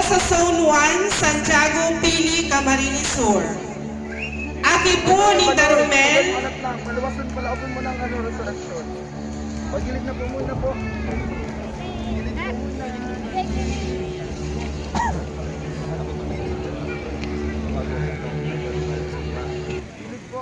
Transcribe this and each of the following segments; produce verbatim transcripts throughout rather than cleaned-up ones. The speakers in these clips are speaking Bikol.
Sa Zone one, Santiago, Pili, Camarines Sur. Aki po ni Tarumel. Alat lang, maluwasan, palaubon mo ng ano, resurrection. Pagilid na po muna po. Gilid po muna. Gilid po.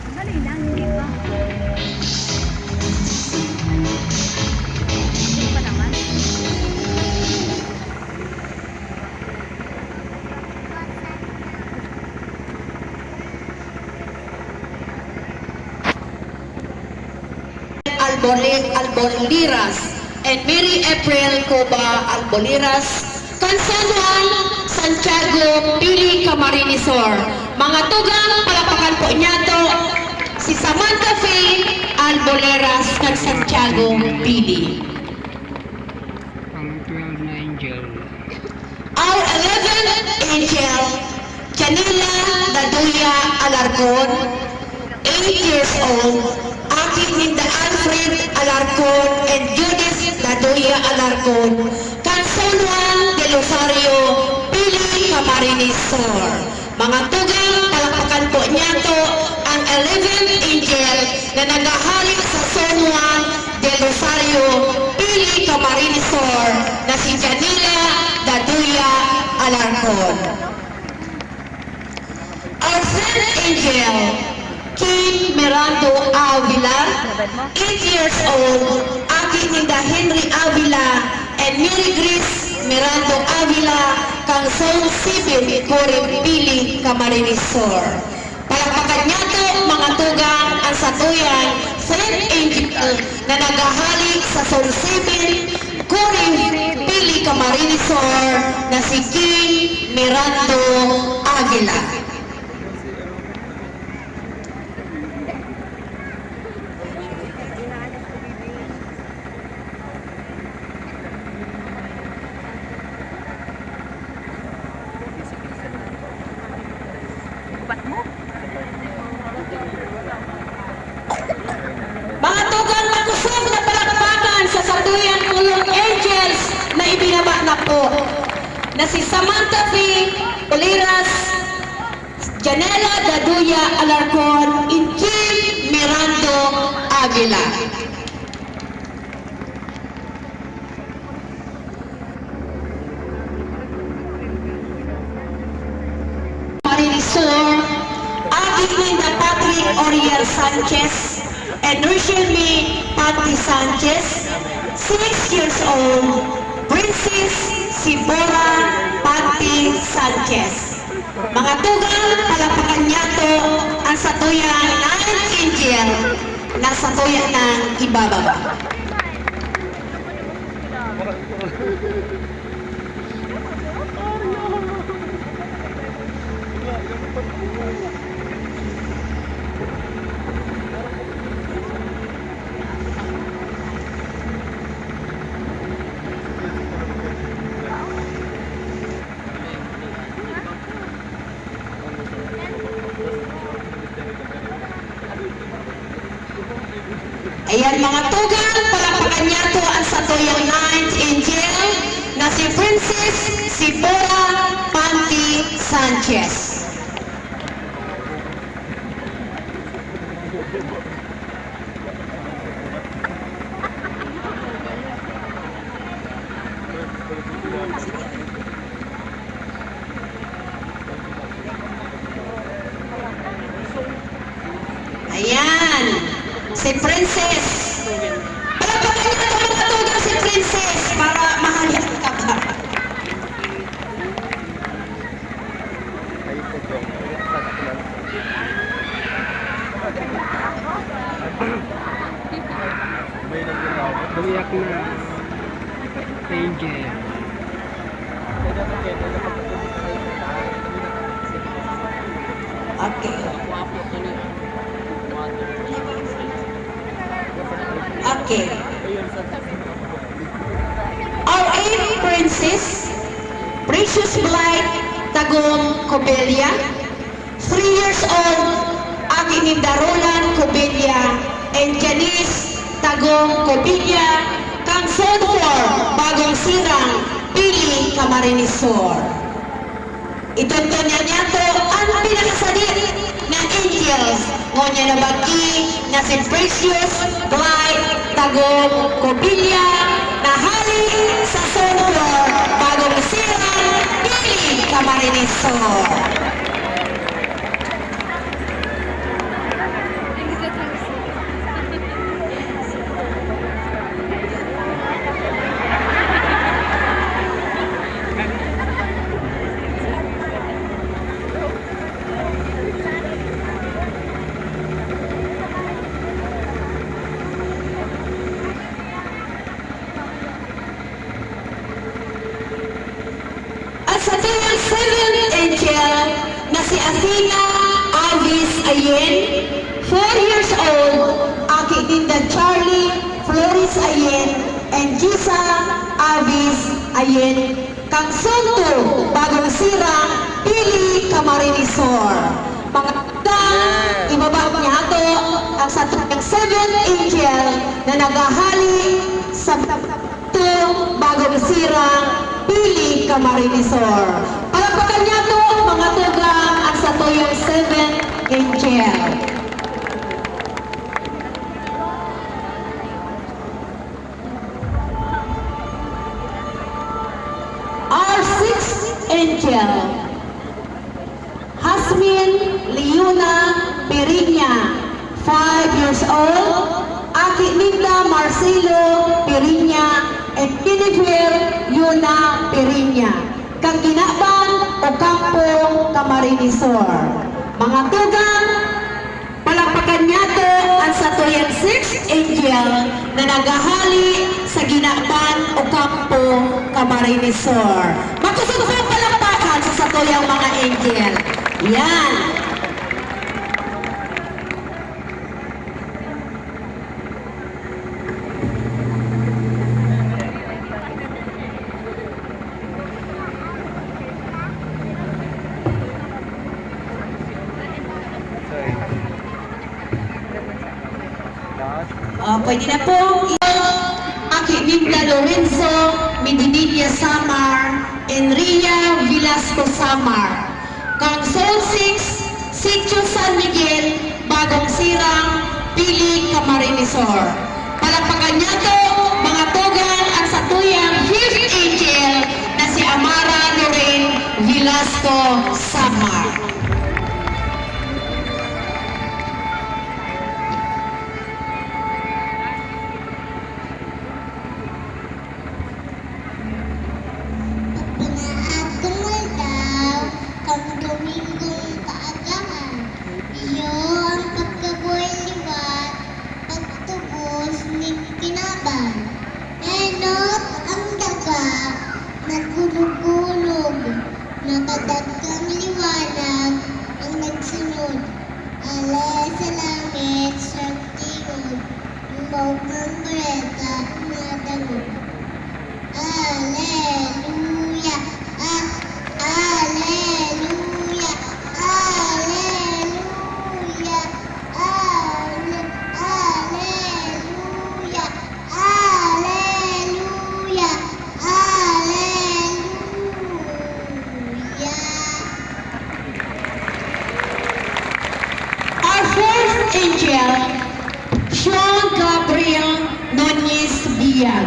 Ang dali lang, hindi ba? Hindi pa naman. Albole-, Alboliras, and Mary April Cuba Alboliras, kan San Juan, Santiago, Pili, Camarines Sur. Mga tugang, palakpakan po niyato si Samantha Faye Alboleras, kan Santiago, Pili. Ang twelve na angel. Our eleventh angel, Janila Daduya Alarcon, eight years old, aki ninda Alfred Alarcon and Judith Daduya Alarcon, kan San Juan del Rosario, Pili, Camarines Sur. Mga tugang, palakpakan po niyato ang eleventh angel na naghahari sa San Juan del Rosario, Pili, Camarines Sur, na si Janila Daduya Alarcon. Our friend angel, Kim Mirando Avila, eight years old, aki ninda Henry Avila and Mary Grace Mirando Avila, kan Zone seven, Corim, Pili, Camarines Sur. Palakpakan niyato, mga tugang, ang satuyang friend angel na naghahali sa Zone seven, Corim, Pili, Camarines Sur, na si Kim Mirando Avila. Ubat mo. Mga tugang, makosog na palakpakan sa satuyang pulong angels na ibinaba na po, na si Samantha Faye Oliras, Janela Daduya Alarcon, and Kim Mirando Avila. Marilisor, aki ninda Patrick Oriel Sanchez and Rachel May Pati Sanchez, six years old, Princess Sibora Pati Sanchez. Mga tugang, palakpakan niyato ang satuyang ninth angel na satuya nang ibababa. Ayan, mga tugang, palakpakan niyato ang satuyang ninth angel na si Princess Sibora Panty Sanchez. Ayan, si Princess. Palakpakan niyo ito, mga tugang, si Princess para mahalian ka ba. Umiyak na. Angel. Okay. Okay. Our eighth princess, Precious Blight Tagom Cobella. Three years old, aki ninda Roland Cobella and Janice Tagong Cobella, kan Zone four, Bagong Sirang, Pili, Camarines Sur. Itonton niya niyato an pinakasadit na angels, ngunyan na bagi na si Precious Blight Tagong Cobella, na hali sa Zone four, Bagong Sirang, Pili, Camarines Sur. At sa tuyang seventh angel na si Athena Avis Ayen, four years old, aki ninda Charlie Flores Ayen and Gisa Avis Ayen, kan Zone two, Bagong Sirang, Pili, Camarines Sur. Mga tugang, ibaba niyato ang sa tuyang seventh angel na naghahali sa Bagong Sirang, Pili, Camarines Sur. Palakpakan niyato, mga tugang, ang satuyang seventh angel. Our sixth angel. Jasmine Leona Piriña, five years old, aki ninda Marcelo Piriña and Jennifer Leona Piriña, kan Guinaban, Ocampo, Camarines Sur. Mga tugang, palakpakan niyato an satuyang sixth angel na naghahali sa Guinaban, Ocampo, Camarines Sur. Makosog pong palakpakan sa satuyang mga angel. Yan. Ah, pwede na po. Aki ninda Lorenzo Medinilla Samar, Enria Velasco Samar. Kan Zone six, Sitio San Miguel, Bagong Sirang, Pili, Camarines Sur. Palakpakan niyato, mga tugang, ang satuyang fifth angel na si Amara Lorraine Velasco Samar. Pagpanaad kan aldaw kan Domingong kaagahan, iyo an pagkabuhay liwat, pagtubos nin kinaban. Enot an daga, nagkulog-kulog, nakadagkang liwanag an nagsunod. Ale sa langit, sa tingog, Bawang bareta na dangog. Aleluya! Ah, aleluya! Aleluya! Ale-, aleluya! Aleluya! Aleluya! Our fourth angel, Sean Gabriel Nunez Biag,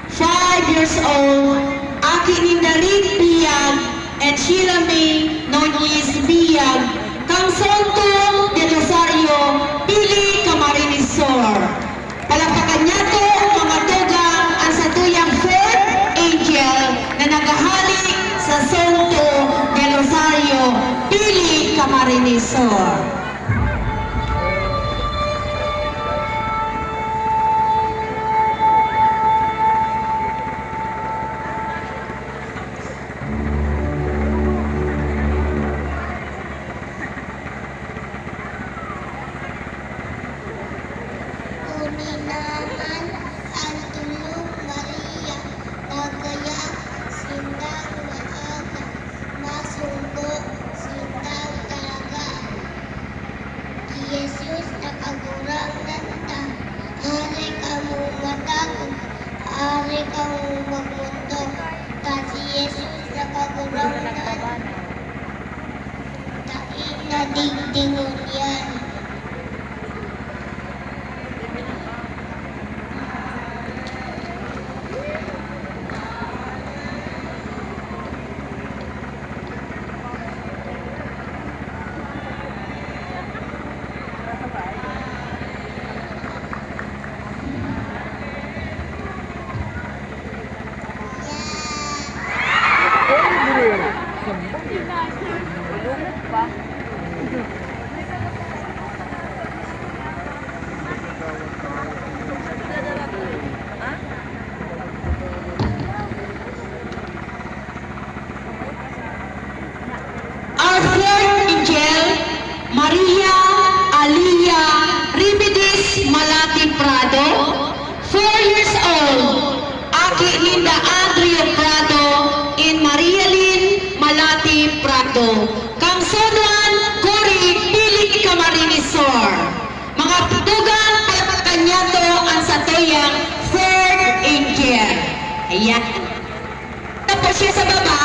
five years old, aki ninda Rick Biag and Sheila May Nunez Biag, kan Santo de Rosario, Pili, Camarines Sur. Palakpakan niyato, mga tugang, an satuyang fourth angel na naghahali sa Santo del Rosario, Pili, Camarines Sur. Naman an tulong Maria, nagkaya sindang maaga, masungko sindang talaga. Si Jesus na Kagurangnan ta, hale kamo matakot, hale kamo magmotok, ta si Jesus na Kagurangnan, dai na digdingon yan. Our fourth angel, Maria Alia Rimides Malati Prado, four years old, aki ninda Andrew Prado and Maria Lynn Malati Prado. Kan San Juan, Cory, Pili, Camarines Sur. Mga tugang, palakpakan niyato an satuyang third angel. Ayan. Tapos siya sa baba.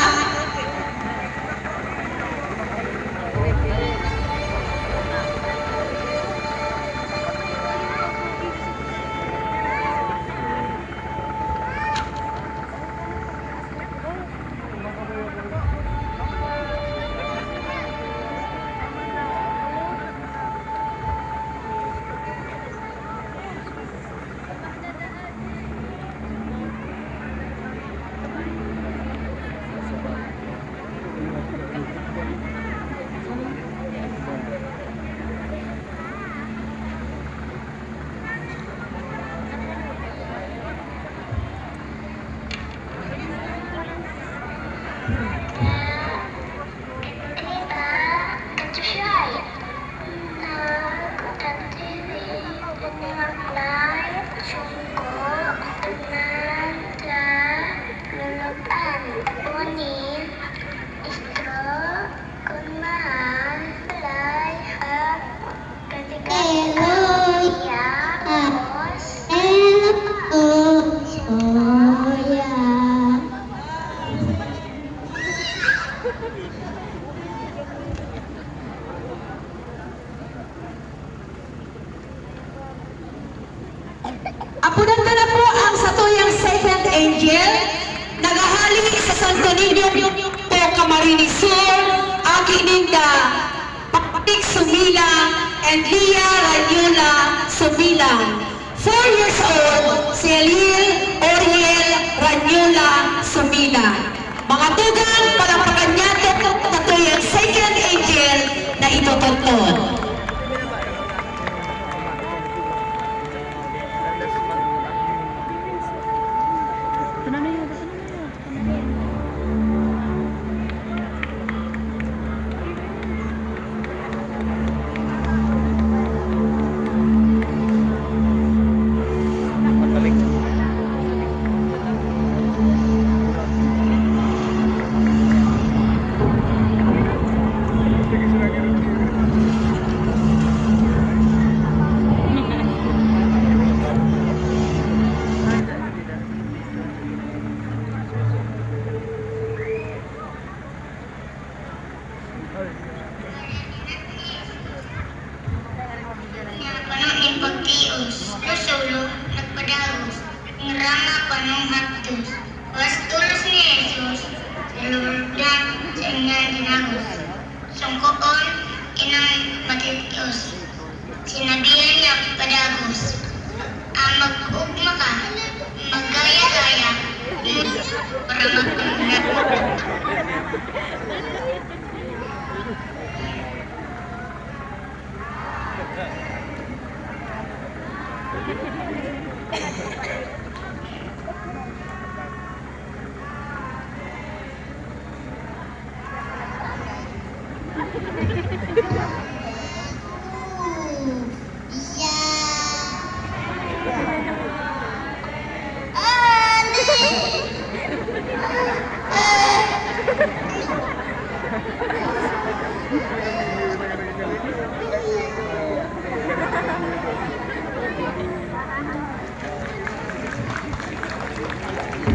Kun mahal, balay, hap, katigayan, Haleluya! Haleluya! Apodan ta na po ang satuyang second angel, naghahali sa Santo Niño po, Camarines Sur, aki ninda Patrick Sumilang and Lia Rayola Sumilang. Four years old, si Elil Oriel Rayola Sumilang. Mga tugang, palakpakan niyato ang satuyang second angel na itututon. Pano nin pagtios, Rosolo nagpadagos, ngiranga panong hapdos. Pas tolos ni Jesus, nalulugdan sa inyang ginagos. Sungkoon inang matitios. Sinabihan niya padagos, "Ah, mag-ugma ka, maggaya-gaya, para magpamuna." Ang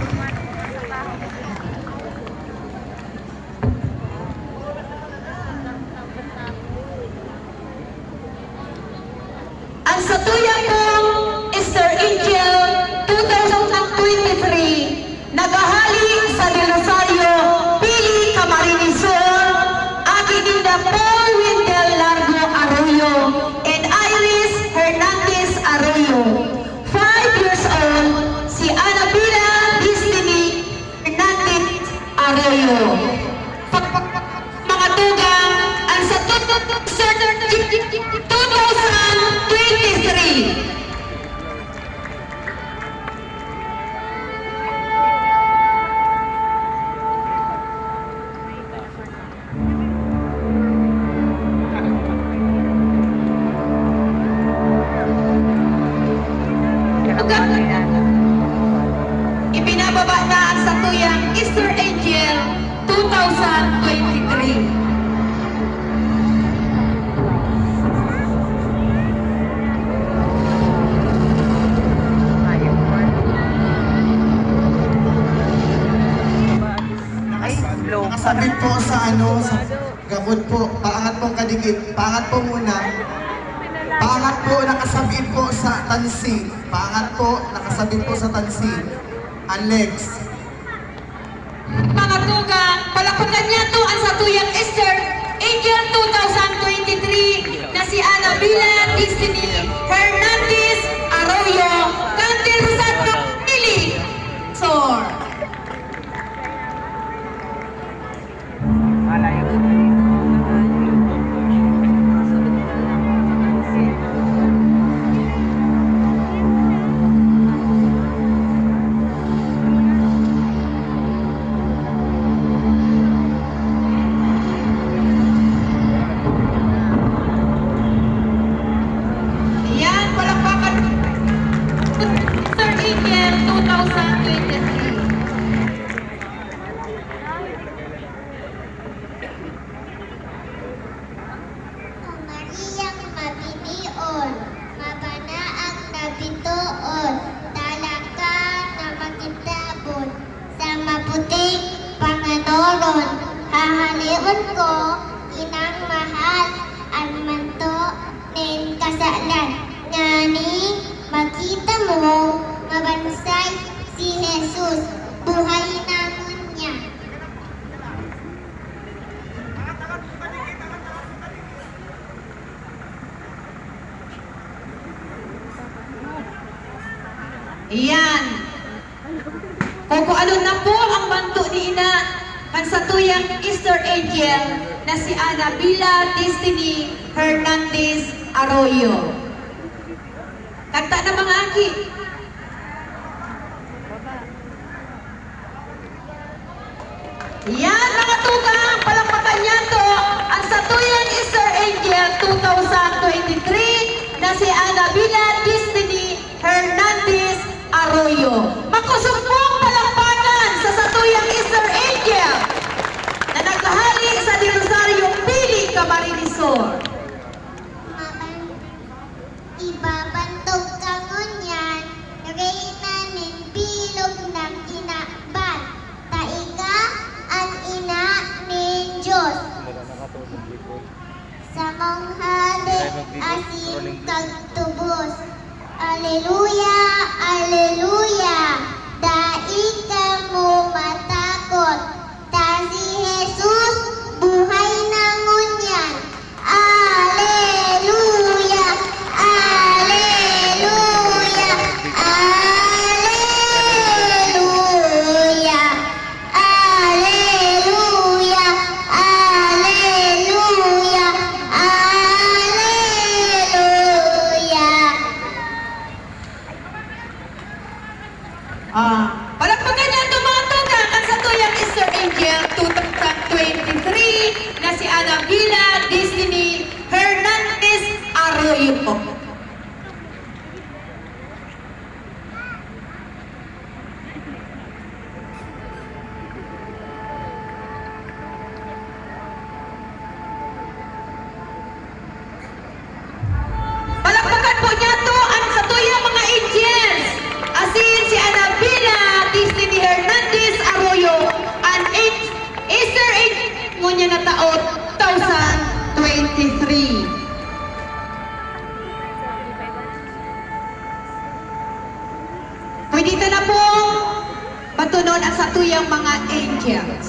satuya pong Easter Angel two thousand twenty-three, naghahali sa Del Rosario, Pili, Camarines Sur, aki ninda Paul Wendell Largo Arroyo and Iris Hernandez Arroyo. Five years old, si Annabela Destiny Hernandez Arroyo. Mga tugang, ang sa two thousand twenty-three. Ibinababa na ang satuyang Easter Angel two thousand twenty-three. Ay, nakasabit po sa ano, sa gabot po. Paangat pong kadikit. Paangat po muna. Paangat po, nakasabit po sa tansi. Paangat po, nakasabit po sa tansi. Ang legs. Mga tugang, palakpakan niyato ang satuyang Easter Angel two thousand twenty-three na si Annabela Destiny Hernandez Arroyo, kan Del Rosario, Pili, Sur. Yan, palakpakan. Sir Angel, two thousand twenty-three. O Mariang mabinion, mabanaag na bitoon, dala ka na makitabon, sa maputing panganoron, hahaleon ko, inang mahal, an manto nin kasalan, nganing makita mo nga bansay si Jesus, buhay na ngunyan. Iyan. Kukuanon na po ang manto ni Ina kan satuyang Easter Angel na si Annabela Destiny Hernandez Arroyo. Kanta na, mga aki. Yan, mga tugang, palakpakan niyato ang satuyang Easter Angel two thousand twenty-three na si Annabela Destiny Hernandez Arroyo. Makosog pong palakpakan sa satuyang Easter Angel na naghahali sa Del Rosario, Pili, Camarines Sur. Ibabantog ka ngunyan, Reyna nin bilog na kinaban, ta ika an Ina nin Dios. Samong hade asin kagtubos. Aleluya, aleluya, dai kamo matakot, ta si Jesus buhay na ngunyan. Aleluya! Aleluya! Aleluya! Aleluya! Aleluya! Aleluya! Ah, palakpakan niyato, mga tugang, ang satuyang Easter Angel two thousand twenty-three na si Annabela Destiny Hernandez Arroyo. Palakpakan po niyato ang satuyang mga angels, asin si Annabela Kita na pong batunon ang satuyang mga angel.